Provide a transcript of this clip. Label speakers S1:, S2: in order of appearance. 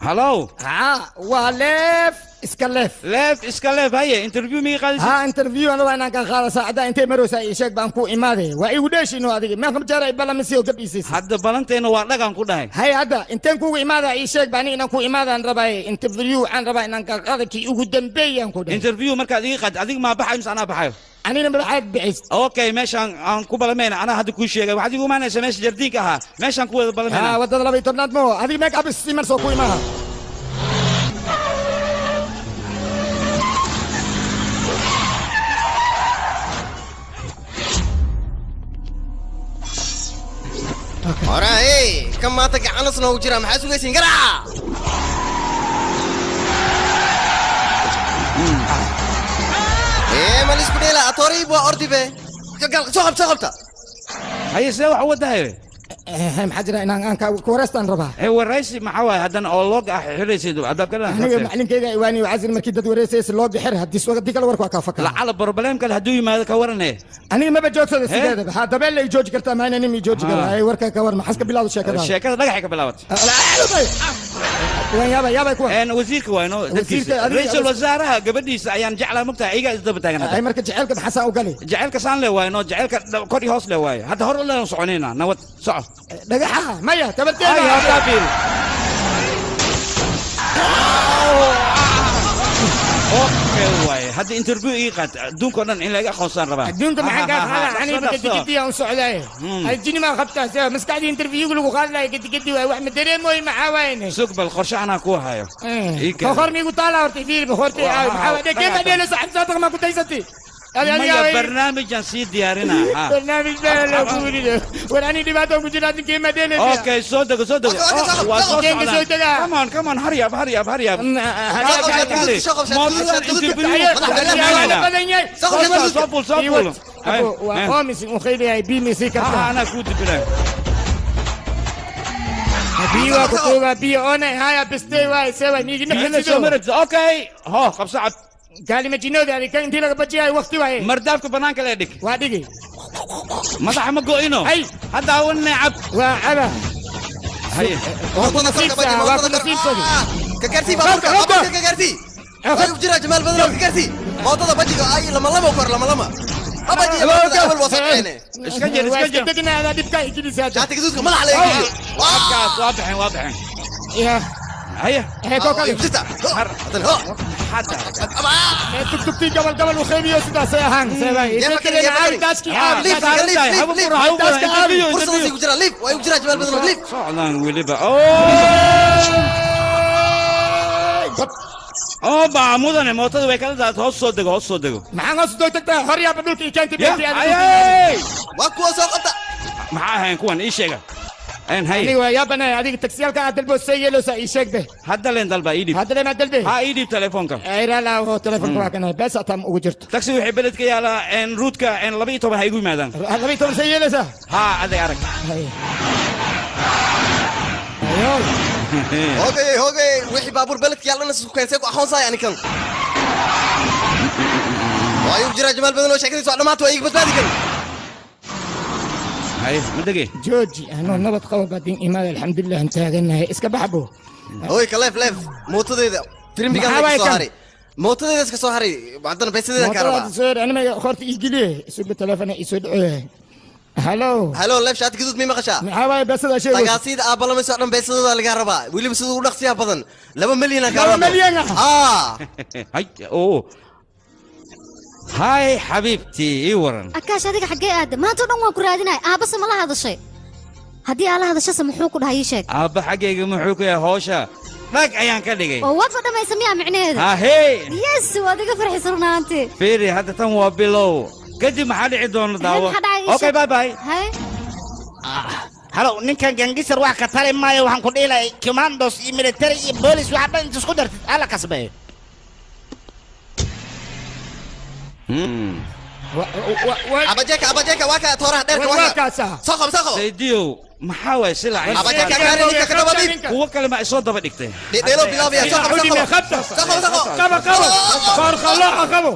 S1: Hello.
S2: Haa, waa leef iska leef.
S1: Leef iska leef. Haye, interview miga qaadaysid?
S2: Haa, interview ana waa inaan ka qaada. Saacadda intay maraysaa ii sheeg baan ku imaaday. Waa igu dheeshino adiga meeqa jeer ay ballamisi oo gab iisiisay.
S1: Hadda balanteena waa dhagaan ku dhahay.
S2: Hay, hadda inteen kugu imaada ii sheeg baan inaan ku imaadaan rabaa. Interview aan rabaa inaan ka qaada, kii ugu dambeeyaan ku dhahay.
S1: Interview markaad iga qaad, adiga maa baxayo mise anaa baxayo?
S2: Anina madaxaad bixis.
S1: Okay, meeshaan aan ku balamayna anaa hadda kuu sheegay. Waxaad igu imaanaysaa meesha jardiinka ahaa, meeshaan ku wada balamayna.
S2: Haa, wadada 12aad mo adiga meek abis siman soo ku imaha.
S3: Hora hey, kan maanta gacanas noogu jira, maxaa sugaysiin? Garaaca. Ee, ma lisku dheela atoriib waa ordibe. Gal, soo qabta, soo qabta.
S1: Haye, sidee wax u wadahay?
S2: Maxaa jira? Inaan aan ka ku wareystaan rabaa.
S1: Ee, waraysi maxaa waaye haddana oo loog ah xiraysid adaab kale?
S2: Aniga macalinkayga iwaani wacasir markii dad wareysaysa loo bixir, haddii haddii kale warku waa kaa fakara.
S1: Lacala problem kale hadduu yimaado ka warane.
S2: Aniga maba joogsada sideedaba. Ha, dabeel la jooji kartaa maayna nin i jooji kara. Ay, warka ka war, maxas ka bilowda sheekada?
S1: Sheekada dhagaxay ka bilaabatay.
S2: Waan yaabay, yaabay kuwa.
S1: Een, wasiirka waayno dadkiisa. Ra'iisul wasaaraha gabadhiisa ayaan jeclaa, mogtahay, iyagaa isdaba taagan hadda.
S2: Ay, marka jaceylka maxasaa u gali?
S1: Jaceylka saan le waayno, jaceylka kor iyo hoos le waayo. Hadda hor leen soconayna, nabad soco.
S2: Dhagaxa maya tabarteeda.
S1: Ay, hortaa fiiri. Okay waaye, hadda interview ii qaad, adduunka oo dhan in laga aqoonsaan rabaa.
S2: Adduunka maxaan kaa qaada? Aniga gadigadi aan socdaay. Ay, jini maa qabtaa? Se maskaxdii interviewga lagu qaadi lahay gadigadi waay, wax ma dareemooy, maxaa waayne?
S1: Sug bal, qorshe anaa kuu hayo. Ii keen.
S2: Boqor miigu taala horta fiir boqortay. Ay, maxaa waay? Keema dheelo saxan saadaq ma ku daysatay?
S1: Maya, barnaamijaan sii diyaarinaa ha.
S2: Barnaamij baa la ku wili war ani dhibaato ku jira keema dheelo.
S1: Okay, soo dego, soo dego. Oh, waa soo
S2: Keenka soo
S1: socdaan.
S2: degaa.
S1: Come on, come on, hurry up, hurry up, hurry up. Mootadan interview
S2: badan yahay.
S1: Soo fuul, soo fuul.
S2: Waa oomis u khayliyahay biimisi
S1: Ha,
S2: karta.
S1: Anaa kuu dibinay.
S2: Biyo waa ku tuugaa, biyo oonay haya bistay waay se waay miigi.
S1: Biyana soo maraysa. Okay, ho qabso cab.
S2: Gaali majinooda adi kan intii laga bajiyaay waqti waaye.
S1: Mardaafka banaanka lee dhig.
S2: Waa dhigi.
S1: Madaxa ma go'ino.
S2: Hay.
S1: Hadda awanne cab.
S2: Waa caba.
S1: Haye.
S2: Waa ku nasiibsadi.
S3: Ka gaarsii baabuurka, baabuurka ka gaarsii. Waa igu jira Jamaal badan oo ka gaarsii mootada bajiga. Ay, lama lama kor, lama lama abajiga mootada awal waa soo dhaceen.
S1: Iska jir, iska jir.
S2: Degna adaa dhibka igilisa.
S3: Shaati gaduudka madaxa laga geliyo.
S1: Halkaas waa baxeen, waa baxeen.
S2: Ya.
S1: Haye.
S2: Hee, koo kale.
S3: Jirta hadan ho.
S2: Tugtugtii gobol gobol u qeybiyo sidaasay ahaan.
S3: Liif, liif, liif, liif. Fursadaas igu jira, liif waa igu jira Jamaal badan oo liif.
S1: Socdaan weliba oo baa mudane, mootada way kala daad. Hoos soo dego, hoos soo dego.
S2: Maxaan hoos soo degtaa? Horyaaba dhulka ii keentay.
S1: Ya,
S2: beertii.
S1: Ayey!
S3: Waa kuwa, soo qabta.
S1: Maxaa ahayn kuwan? Ii sheega. Een, hay.
S2: Aniga waa yaabanay, adiga taksiyaalka aad dalbo see yeeloosa ii sheeg be.
S1: Hadda leen dalba, ii dhiib.
S2: Hadda leen dalbe.
S1: Ha, ii dhiib telefoonka.
S2: Ayraala oo telefoonka waa kana bees atam ugu jirto.
S1: Taxi wixii beledka yaala een ruutka een 12 ha igu yimaadaan.
S2: 12 see yeelaysaa?
S1: Ha, aday arag.
S2: Ayo.
S3: Hogay, hogay, wixii baabuur beledka yaal dhan isku keensay ku aqoonsaay anikan. Waa igu jira Jamaal badan oo sheekadiisa waa dhammaata, waa iga badbaadi kan.
S1: Hay, ma degay?
S2: Jooji, anoo nabad qaba baadin imaada, alxamdulilah aan taaganahay, iska baxbo.
S3: Hooy, ka leef leef mootadeyda firimbigan
S2: Maxaa
S3: ka
S2: waay
S3: soo
S2: kan?
S3: haray mootadeyda, iska soo haray haddana beesadeeda kaa rabaa.
S2: Mootada soo anima horta ii geliye, isuga telefoon ii soo dhaco. Halo.
S3: Halo, leef shaati gaduud, mii maqashaa?
S2: Maxaa waaye beesada sheegaysa?
S3: Tagaasida aad balamayso dhan beesadooda lagaa rabaa, weliba sida ugu dhaqsiyaha badan. 2 milyan aan kaa
S2: 2
S3: rabaa.
S2: Milyan ah?
S3: Aa.
S1: Hay, oo hay xabiibtii, ii waran.
S4: Akaash, adiga xaggee aadda? Maanta o dhan waan ku raadinaya. Aabbase ma la hadashay? Haddii aa la hadashase muxuu ku dhahay? Ii sheeg.
S1: Aabba xaggayga muxuu ku yahay? Howsha dhag ayaan ka dhigay.
S4: Oo waadba dhammaysa miyaa micnaheeda?
S1: Hahey.
S4: Yes, waad iga farxisa run ahaantii.
S1: Fiiri, hadda tan waa bilow, kadib maxaa dhici doona daawo.
S4: Maxaa dhacay? Ii
S1: Okay.
S4: sheeg.
S1: Bye bye.
S4: Hay.
S5: Halow, ninkan gangisar wax ka tari maayo. Waxaan ku dhihi lahay commandos iyo military iyo boolis, waxa dhan inta isku dartid alla kasbayo.
S3: Abajeka, abajeka, waa kaa tooraha dheerka, waa kaa.
S2: Kaasa.
S3: Soo qabo, soo qabo.
S1: Saydiyow, maxaa waay silac?
S3: Abajeka, kaari ninka ka daba dhiib.
S1: Kuwo kale ma isoo daba dhigtay?
S3: Dheelo bilaabaya, soo qabo, soo qabo.
S2: Qabta.
S3: Soo qabo, soo qabo.
S2: Qabo, qabo, qoor qalooca qabo.